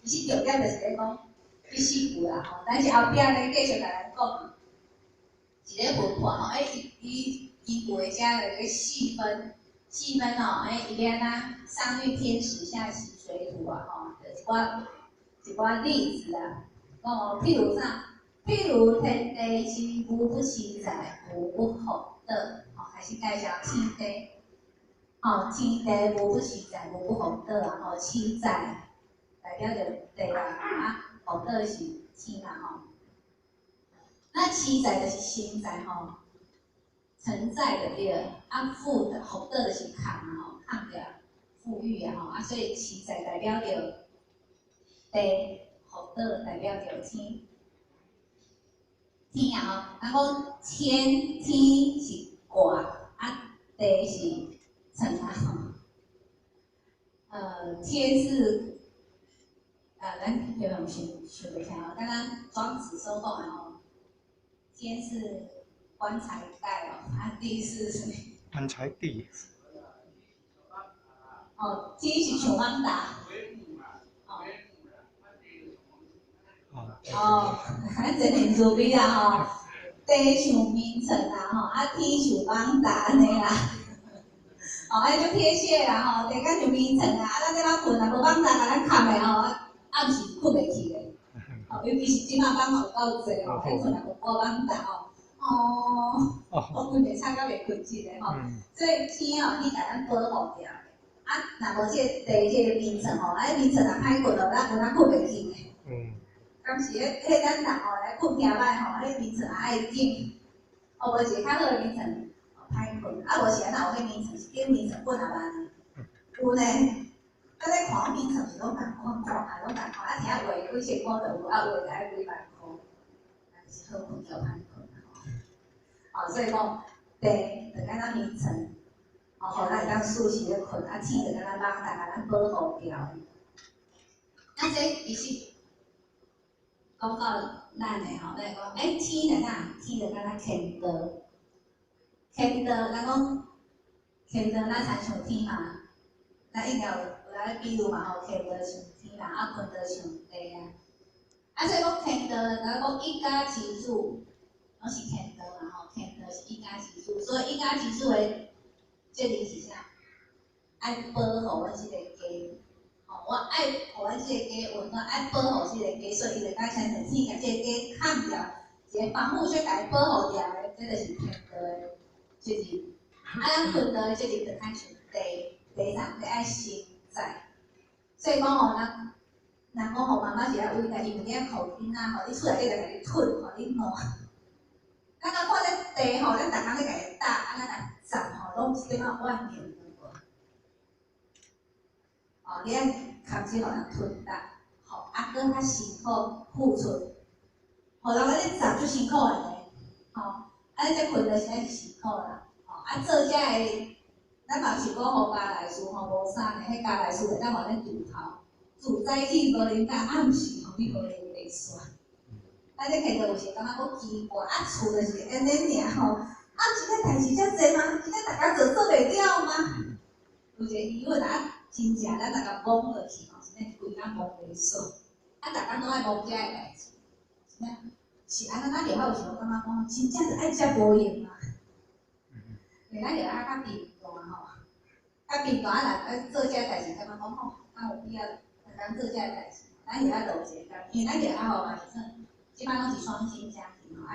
其實重點就是咧講這四句啦吼，但是後壁咧繼續共咱講，一个分判吼，欸，伊伊根據遮個細分，細分吼，欸，伊欲按怎上御天時，下襲水土啊吼，就一寡一寡例子啊，講哦，譬如啥？譬如天地是無不實在，無不覆倒，吼，開始介紹天地，吼，天地無不實在，無不覆倒啊，吼，實在代表著地啊，啊，覆倒是天啊，吼。那實在就是存在吼，存在的對，啊，覆的覆倒就是崁啊，吼，崁著富裕啊，吼，啊，所以實在代表著地，覆倒代表著天。天啊吼，人講天天是掛，啊地是床啊吼。天是，咱平常想想袂起來，敢若莊子所講的吼，天是棺材蓋哦，啊地是啥物？棺材地。哦，天是像艋舺。哦，咱真練慈悲啦吼，地像眠床啦吼，啊天像艋舺按呢啦，哦，按呢足貼切啦吼，地敢像眠床啊，啊咱這擺睏啊，無艋舺共咱崁的吼，暗時睏袂去的，哦，尤其是這擺艋舺有夠濟吼，咱睏啊無蓋艋舺吼，哦，我規暝吵甲袂睏著的吼，所以天哦，伊共咱保護著，啊，若無這個地這個眠床吼，啊眠床若歹睏哦，咱有哪睏袂去的。敢是彼彼咱人吼來睏聽歹吼，彼眠床也愛緊，哦，無一個較好的眠床，歹睏，啊無是按怎有彼眠床是揀眠床睏也慢呢？有呢，咱咧看眠床是攏仝款看啊，攏仝款，啊聽畫幾千箍就有，啊畫就愛幾萬箍，啊就是好睏叫歹睏啊吼。哦，所以講地就敢若眠床，哦，予咱會當舒適咧睏，啊天就敢若艋舺，共咱保護牢。啊，這其實講到咱的吼，咱會講，欸，天就啥？天就敢若乾道，乾道，咱講乾道，咱親像天嘛，咱應該有有來比喻嘛吼，乾道像天啦，啊，坤道像地啊。啊，所以講乾道，咱講一家之主，攏是乾道嘛吼，乾道是一家之主，所以一家之主的責任是啥？愛保護阮這個家。吼，我愛予阮這個家溫暖，愛保護這個家，所以伊就敢親像天共這個家崁牢，一個防護靴共伊保護牢的，這就是天道的責任。啊，咱坤道的責任就較像地，地上地愛承載。所以講吼，人人講吼，媽媽是愛偉大，伊毋驚苦囡仔吼，你厝內底就共你吞，予你爛。咱敢看這地吼，咱逐工咧共伊打，啊，咱來鏨吼，攏一點仔怨念都無。哦，你愛崁這予人吞噠，吼，啊，閣較辛苦付出，予人咧鏨足辛苦的呢，吼，啊，這困的實在是辛苦啦，吼，啊，做這个，咱嘛是講予家內事吼，無啥呢，彼家內事會當予咱除頭，自早起無閒到暗時吼，你無閒袂煞。咱這看著有時感覺閣奇怪，啊，厝就是按呢爾吼，啊，這個代誌遮濟嗎？這個逐工做做袂了嗎？有一個疑問啊，真正咱若共摸落去吼，真正規工摸袂煞。啊，逐工攏愛摸這個代誌，真正是按怎？咱就較有時候感覺講，真正是愛遮無閒嗎？對，咱就愛較貧惰吼，較貧惰啊，若愛做這個代誌，感覺講吼，敢有必要逐工做這個代誌？咱就愛落一個工，因為咱就愛吼嘛是算，這擺攏是雙薪家庭吼，愛。